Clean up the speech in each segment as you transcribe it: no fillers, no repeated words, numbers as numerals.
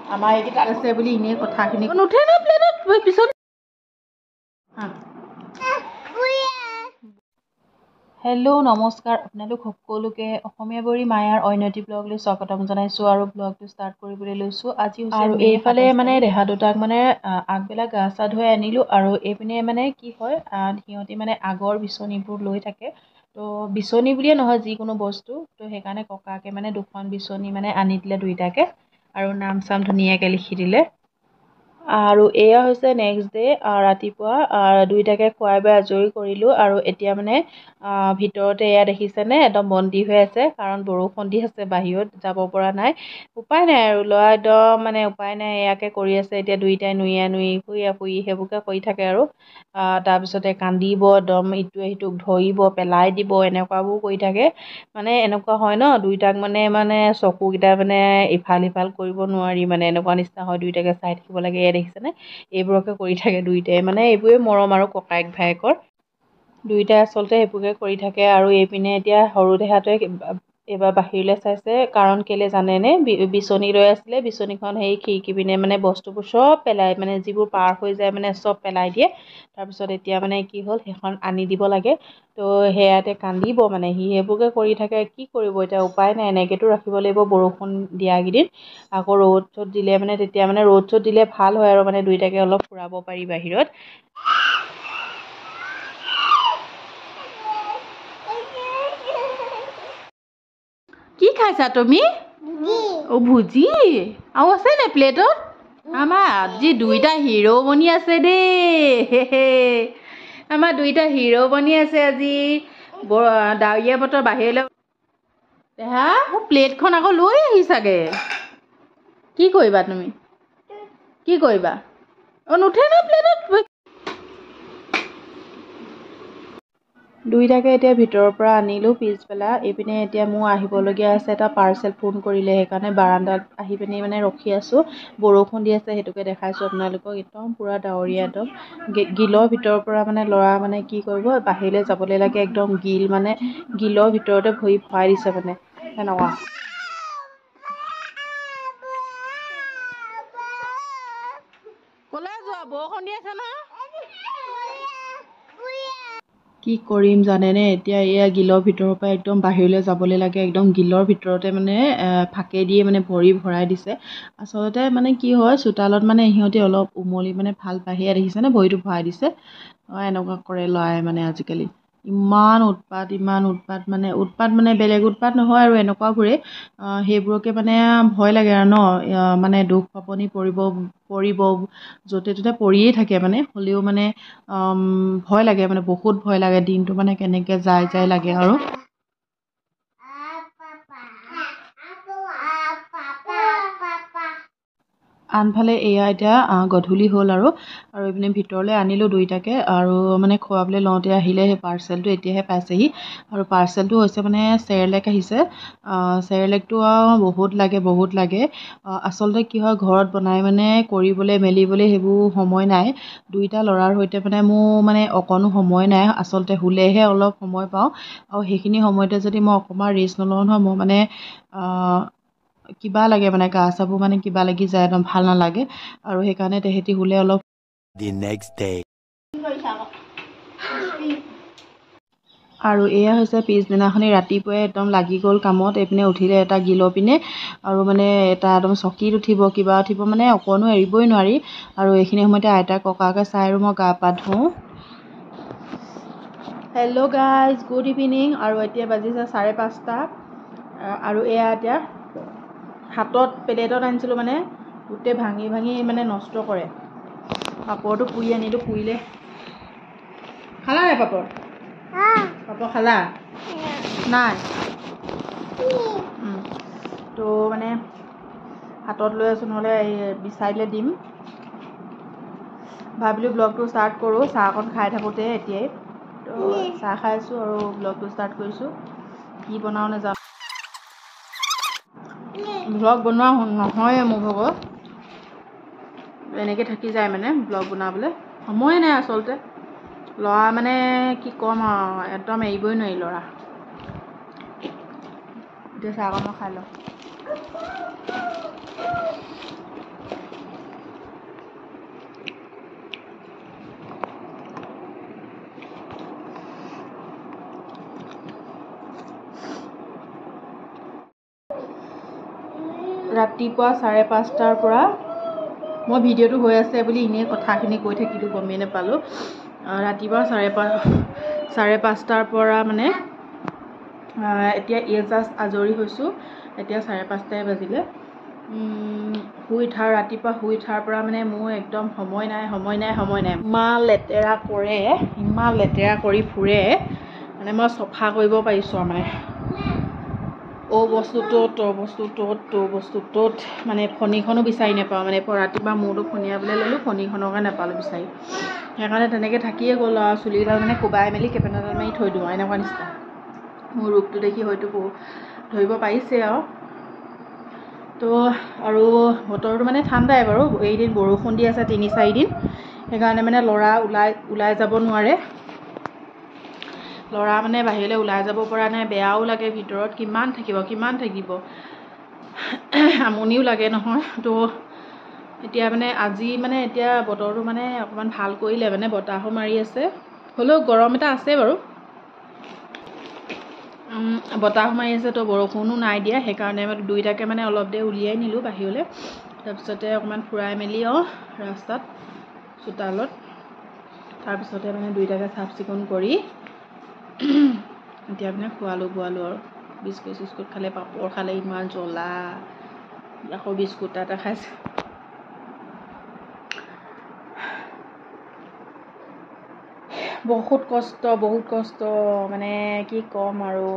আমাৰ এইকেইটা আছে বুলি এনেই কথাখিনি নুঠে ন প্লেনত পিছত। হেল্ল' নমস্কাৰ আপোনালোক সকলোকে অসমীয়া বোৱাৰী মায়াৰ অন্যটি ব্লগলৈ স্বাগতম জনাইছোঁ আৰু ব্লগটো ষ্টাৰ্ট কৰিবলৈ লৈছোঁ আজি। আৰু এইফালে মানে দেহা দুটাক মানে আগবেলা গা চা ধুৱাই আনিলোঁ আৰু এইপিনে মানে কি হয়, সিহঁতি মানে আগৰ বিচনীবোৰ লৈ থাকে। তো বিচনী বুলিয়ে নহয়, যিকোনো বস্তু। তো সেইকাৰণে ককাকে মানে দুখন বিচনী মানে আনি দিলে দুইটাকে আৰু নাম চাম ধুনীয়াকৈ লিখি দিলে। আৰু এয়া হৈছে নেক্সট ডে ৰাতিপুৱা দুইটাকে খুৱাই বাই আজৰি কৰিলোঁ। আৰু এতিয়া মানে ভিতৰতে এয়া দেখিছেনে একদম বন্দী হৈ আছে, কাৰণ বৰষুণ দি আছে, বাহিৰত যাব পৰা নাই, উপায় নাই আৰু ল'ৰা একদম মানে উপায় নাই, এয়াকে কৰি আছে এতিয়া। দুইটাই নুইয়া নুই ফুৰিয়া ফুৰি সেইবোৰকে কৰি থাকে আৰু তাৰপিছতে কান্দিব একদম, ইটোৱে সিটোক ধৰিব, পেলাই দিব, এনেকুৱাবোৰ কৰি থাকে। মানে এনেকুৱা হয় ন, দুইটাক মানে মানে চকুকেইটা মানে ইফাল সিফাল কৰিব নোৱাৰি, মানে এনেকুৱা নিচিনা হয়, দুইটাকে চাই থাকিব লাগে। এয়া দেখিছেনে এইবোৰকে কৰি থাকে দুইটাই, মানে এইবোৰেই মৰম আৰু ককায়েক ভায়েকৰ, দুইটাই আচলতে সেইবোৰকে কৰি থাকে। আৰু এইপিনে এতিয়া সৰু দেহাটোৱে এইবাৰ বাহিৰলৈ চাইছে, কাৰণ কেলৈ জানেনে, বিচনী লৈ আছিলে, বিচনীখন সেই খিৰিকী পিনে মানে বস্তুবোৰ চব পেলাই, মানে যিবোৰ পাৰ হৈ যায় মানে চব পেলাই দিয়ে। তাৰপিছত এতিয়া মানে কি হ'ল, সেইখন আনি দিব লাগে, তো সেয়াতে কান্দিব মানে সি, সেইবোৰকে কৰি থাকে। কি কৰিব এতিয়া, উপায় নাই, এনেকৈতো ৰাখিব লাগিব বৰষুণ দিয়াকেইদিন। আকৌ ৰ'দ চ'দ দিলে মানে তেতিয়া মানে ৰ'দ চ'দ দিলে ভাল হয় আৰু মানে দুইটাকে অলপ ফুৰাব পাৰি বাহিৰত। কি খাইছা তুমি? অ' ভুজি আৰু আছে নে প্লেটত? আমাৰ আজি দুইটা হিৰ' বনি আছে দেই, আমাৰ দুইটা হিৰ' বনি আছে আজি। ডাৱৰীয়া বতৰ, বাহিৰলৈ দেহা মোৰ প্লেটখন আকৌ লৈ আহিছাগে। কি কৰিবা তুমি, কি কৰিবা? অ' নুঠে ন প্লেটত। দুইটাকে এতিয়া ভিতৰৰ পৰা আনিলোঁ পিছবেলা। এইপিনে এতিয়া মোৰ আহিবলগীয়া আছে এটা পাৰ্চেল, ফোন কৰিলে, সেইকাৰণে বাৰাণ্ডাত আহি পিনি মানে ৰখি আছোঁ। বৰষুণ দি আছে, সেইটোকে দেখাইছোঁ আপোনালোকক। একদম পূৰা ডাৱৰীয়া, একদম গিলৰ ভিতৰৰ পৰা মানে ল'ৰা মানে কি কৰিব, বাহিৰলৈ যাবলৈ লাগে, একদম গিল মানে গিলৰ ভিতৰতে ভৰি ভৰাই দিছে মানে তেনেকুৱা। ক'লৈ যোৱা, বৰষুণ দি আছে ন? কি কৰিম জানেনে এতিয়া, এয়া গিলৰ ভিতৰৰ পৰা একদম বাহিৰলৈ যাবলৈ লাগে, একদম গিলৰ ভিতৰতে মানে ফাঁকে দিয়ে মানে ভৰি ভৰাই দিছে। আচলতে মানে কি হয়, চোতালত মানে সিহঁতি অলপ উমলি মানে ভাল পায়। সেয়া দেখিছেনে ভৰিটো ভৰাই দিছে, এনেকুৱা কৰে ল'ৰাই মানে আজিকালি। ইমান উৎপাত, ইমান উৎপাত, মানে উৎপাত মানে বেলেগ উৎপাত নহয় আৰু এনেকুৱাবোৰেই, সেইবোৰকে মানে ভয় লাগে আৰু ন, মানে দুখ পাপনি পৰিব পৰিব য'তে ত'তে পৰিয়েই থাকে মানে, হ'লেও মানে ভয় লাগে, মানে বহুত ভয় লাগে, দিনটো মানে কেনেকৈ যায় যায় লাগে আৰু। আনফালে এয়া এতিয়া গধূলি হ'ল আৰু আৰু এইপিনে ভিতৰলৈ আনিলোঁ দুইটাকে আৰু মানে খুৱাবলৈ লওঁতে আহিলে সেই পাৰ্চেলটো, এতিয়াহে পাইছেহি। আৰু পাৰ্চেলটো হৈছে মানে চেৰেলেক আহিছে, চেৰেলেকটো আৰু বহুত লাগে, বহুত লাগে। আচলতে কি হয়, ঘৰত বনাই মানে কৰিবলৈ মেলিবলৈ সেইবোৰ সময় নাই। দুইটা ল'ৰাৰ সৈতে মানে মোৰ মানে অকণো সময় নাই আচলতে, শুলেহে অলপ সময় পাওঁ আৰু সেইখিনি সময়তে যদি মই অকণমান ৰেষ্ট নলওঁ নহয়, মোৰ মানে কিবা লাগে, মানে গা চাবোৰ মানে কিবা লাগি যায়, একদম ভাল নালাগে। আৰু সেইকাৰণে তেহেঁতি শুলে অলপ। আৰু এয়া হৈছে পিছদিনাখনি ৰাতিপুৱাই একদম লাগি গ'ল কামত। এইপিনে উঠিলে এটা গিলৰ পিনে আৰু মানে এটা একদম চকীত উঠিব, কিবা উঠিব, মানে অকণো এৰিবই নোৱাৰি। আৰু এইখিনি সময়তে আইতা ককাকে চাই আৰু মই গা পা ধুওঁ। Hello' guys, good evening. আৰু এতিয়া বাজিছে 5:30 আৰু এয়া এতিয়া হাতত প্লেটত আনিছিলোঁ, মানে গোটেই ভাঙি ভাঙি মানে নষ্ট কৰে। পাপৰটো পুৰি আনিলোঁ, পুৰিলে। খালা নাই পাপৰ? পাপৰ খালা নাই? তো মানে হাতত লৈ আছোঁ, নহ'লে বিচাৰিলে দিম। ভাবিলোঁ ব্লগটো ষ্টাৰ্ট কৰোঁ চাহ অকণ খাই থাকোঁতে এতিয়াই। তো চাহ খাই আছোঁ আৰু ব্লগটো ষ্টাৰ্ট কৰিছোঁ। কি বনাওঁ নাজানো, ব্লগ বনোৱা নহয়ে মোৰ ভাগৰ, এনেকৈ থাকি যায় মানে ব্লগ বনাবলৈ সময়ে নাই আচলতে। ল'ৰা মানে কি ক'ম আৰু, একদম এৰিবই নোৱাৰি ল'ৰা। এতিয়া চাহ অকণ মই খাই লওঁ। ৰাতিপুৱা 5:30টাৰ পৰা মই ভিডিঅ'টো হৈ আছে বুলি এনেই কথাখিনি কৈ থাকিলোঁ, গমেই নাপালোঁ। ৰাতিপুৱা 5:30টাৰ পৰা মানে এতিয়া এই জাষ্ট আজৰি হৈছোঁ, এতিয়া 5:30টাই বাজিলে। শুই উঠাৰ, ৰাতিপুৱা শুই উঠাৰ পৰা মানে মোৰ একদম সময় নাই, সময় নাই, সময় নাই। ইমান লেতেৰা কৰে, ইমান লেতেৰা কৰি ফুৰে, মানে মই চফা কৰিব পাৰিছোঁ আৰু মানে অ' বস্তু ত'ত, ত' বস্তু ত'ত, ত' বস্তু ত'ত, মানে ফণীখনো বিচাৰি নাপাওঁ। মানে ৰাতিপুৱা মূৰটো ফণিয়াবলৈ ল'লোঁ, ফণীখনকে নাপালোঁ বিচাৰি, সেইকাৰণে তেনেকৈ থাকিয়ে গ'ল আৰু। চুলিডাল মানে কোবাই মেলি কেপেনাডাল মাৰি থৈ দিওঁ, এনেকুৱা নিচিনা। মোৰ ৰূপটো দেখি হয়তো ধৰিব পাৰিছে আৰু। তো আৰু বতৰটো মানে ঠাণ্ডাই বাৰু, এইদিন বৰষুণ দি আছে 3-4 দিন, সেইকাৰণে মানে ল'ৰা ওলাই ওলাই যাব নোৱাৰে। ল'ৰা মানে বাহিৰলৈ ওলাই যাব পৰা নাই, বেয়াও লাগে, ভিতৰত কিমান থাকিব কিমান থাকিব, আমনিও লাগে নহয়। তো এতিয়া মানে আজি মানে এতিয়া বতৰটো মানে অকণমান ভাল কৰিলে, মানে বতাহো মাৰি আছে, হ'লেও গৰম এটা আছে বাৰু। বতাহ মাৰি আছে, তো বৰষুণো নাই দিয়া, সেইকাৰণে দুইটাকে মানে অলপ দেৰি উলিয়াই নিলোঁ বাহিৰলৈ। তাৰপিছতে অকণমান ফুৰাই মেলি ৰাস্তাত চোতালত, তাৰপিছতে মানে দুইটাকে চাফ চিকুণ কৰি এতিয়া মানে খোৱালোঁ বোৱালোঁ আৰু। বিস্কুট চিস্কুট খালে, পাপৰ খালে, ইমান জ্বলা, আকৌ বিস্কুট এটা খাইছে। বহুত কষ্ট, বহুত কষ্ট, মানে কি ক'ম আৰু।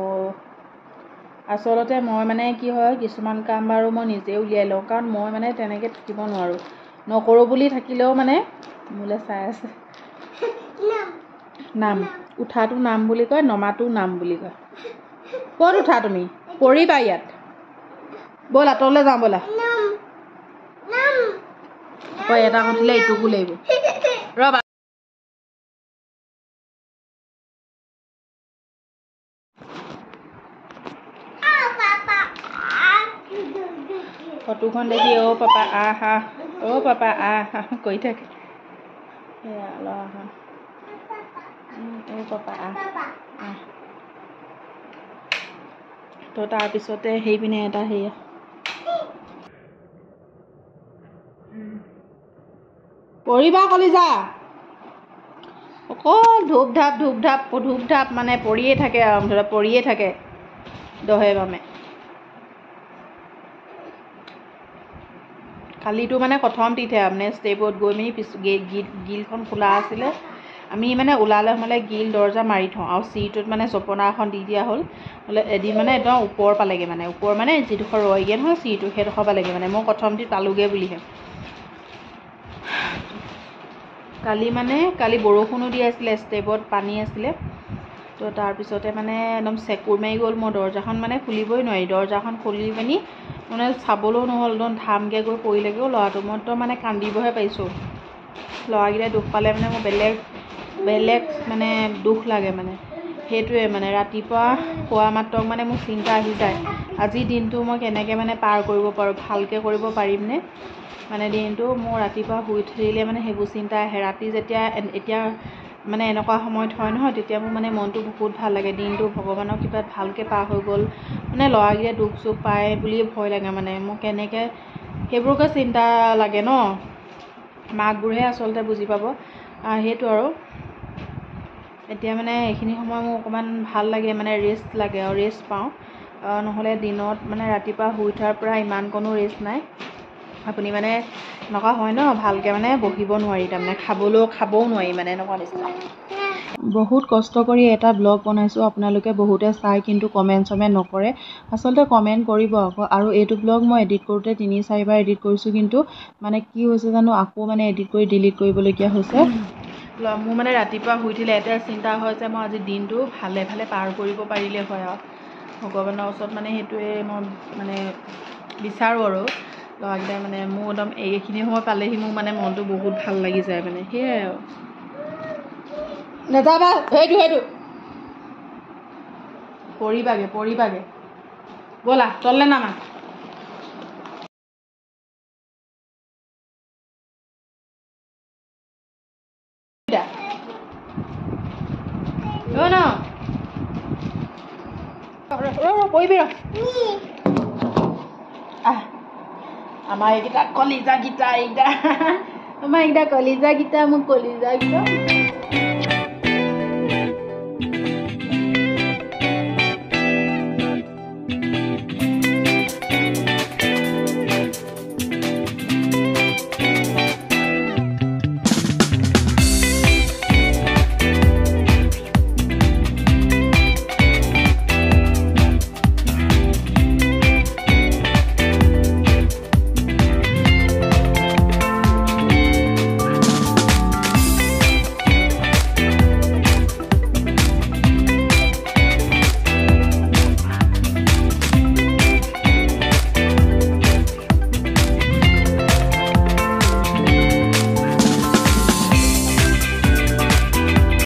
আচলতে মই মানে কি হয়, কিছুমান কাম বাৰু মই নিজে উলিয়াই লওঁ, কাৰণ মই মানে তেনেকৈ থাকিব নোৱাৰোঁ। নকৰোঁ বুলি থাকিলেও মানে মোলৈ চাই আছে। নাম উঠাটো নাম বুলি কয়, নমাটো নাম বুলি কয়। ক'ত উঠা তুমি? পৰিবা ইয়াত। ব'লা তললৈ যাওঁ, ব'লা। আকৌ এটা উঠিলে ইটোকো লাগিব, ৰ'বা। ফটোখন দেখি অ' পাপা আহ আহ, অ' পাপা আহ আহ কৰি থাকে। সেয়া ল'ৰা, অ' পাপা আহ আহ। তো তাৰপিছতে সেইপিনে এটা সেয়া পৰিবা কলিজা, অকল ধূপ ধাপ ধূপ ধাপ ধূপ ধাপ মানে পৰিয়ে থাকে আৰু, মুঠতে পৰিয়ে থাকে দহে বামে। কালিতো মানে প্ৰথম তিথে মানে ষ্টেপত গৈ মেলি পিছ গিলখন খোলা আছিলে, আমি মানে ওলালে সোমালে গিল দৰ্জা মাৰি থওঁ, আৰু চিৰিটোত মানে জপনা এখন দি দিয়া হ'ল। হ'লে এদিন মানে একদম ওপৰ পালেগৈ, মানে ওপৰ মানে যিডোখৰ ৰয়গৈ নহয় চিৰিটো, সেইডোখৰ পালেগৈ, মানে মই প্ৰথমটি পালোগৈ বুলিহে। কালি মানে কালি বৰষুণো দি আছিলে, ষ্টেপত পানী আছিলে, তো তাৰপিছতে মানে একদম চেকুৰ মাৰি গ'ল, মই দৰ্জাখন মানে খুলিবই নোৱাৰি। দৰ্জাখন খুলি পিনি মানে চাবলৈও নহ'ল, একদম ধামকৈ গৈ পৰিলেগৈও ল'ৰাটো। মই একদম মানে কান্দিবহে পাৰিছোঁ। ল'ৰাকেইটাই দুখ পালে মানে মোৰ বেলেগ বেলেগ মানে দুখ লাগে মানে। সেইটোৱে মানে ৰাতিপুৱা শোৱা মাত্ৰক মানে মোৰ চিন্তা আহি যায়, আজিৰ দিনটো মই কেনেকৈ মানে পাৰ কৰিব পাৰোঁ, ভালকৈ কৰিব পাৰিমনে। মানে দিনটো মোৰ ৰাতিপুৱা শুই উঠিলে মানে সেইবোৰ চিন্তা আহে। ৰাতি যেতিয়া এতিয়া মানে এনেকুৱা সময়ত হয় নহয়, তেতিয়া মোৰ মানে মনটো বহুত ভাল লাগে, দিনটো ভগৱানৰ কৃপাত ভালকৈ পাৰ হৈ গ'ল। মানে ল'ৰাকেইটাই দুখ চুখ পায় বুলিয়ে ভয় লাগে, মানে মোৰ কেনেকৈ সেইবোৰকে চিন্তা লাগে ন। মাকবোৰহে আচলতে বুজি পাব সেইটো আৰু। এতিয়া মানে এইখিনি সময় মোৰ অকণমান ভাল লাগে, মানে ৰেষ্ট লাগে আৰু, ৰেষ্ট পাওঁ। নহ'লে দিনত মানে ৰাতিপুৱা শুই উঠাৰ পৰা ইমান কোনো ৰেষ্ট নাই। আপুনি মানে এনেকুৱা হয় ন, ভালকৈ মানে বহিব নোৱাৰি, তাৰমানে খাবলৈও খাবও নোৱাৰি, মানে এনেকুৱা নিচিনা। বহুত কষ্ট কৰি এটা ব্লগ বনাইছোঁ, আপোনালোকে বহুতে চাই কিন্তু কমেণ্ট চমেণ্ট নকৰে। আচলতে কমেণ্ট কৰিব আকৌ। আৰু এইটো ব্লগ মই এডিট কৰোঁতে 3-4বাৰ এডিট কৰিছোঁ, কিন্তু মানে কি হৈছে জানো, আকৌ মানে এডিট কৰি ডিলিট কৰিবলগীয়া হৈছে। মোৰ মানে ৰাতিপুৱা শুই উঠিলে এটাই চিন্তা হয় যে মই আজি দিনটো ভালে ভালে পাৰ কৰিব পাৰিলে হয় আৰু। ভগৱানৰ ওচৰত মানে সেইটোৱে মই মানে বিচাৰোঁ আৰু। ল'ৰাকেইটাই মানে মোৰ একদম এইখিনি সময় পালেহি মোৰ মানে মনটো বহুত ভাল লাগি যায়, মানে সেয়াই আৰু। নাযাবা, সেইটো সেইটো পৰিবাগে পৰিবাগে, ব'লা তললৈ নামা। ন পৰিবি ৰ, আহ। আমাৰ এইকেইটা কলিজাকেইটা, এইকেইটা আমাৰ এইকেইটা কলিজাকেইটা, মোৰ কলিজাকেইটা।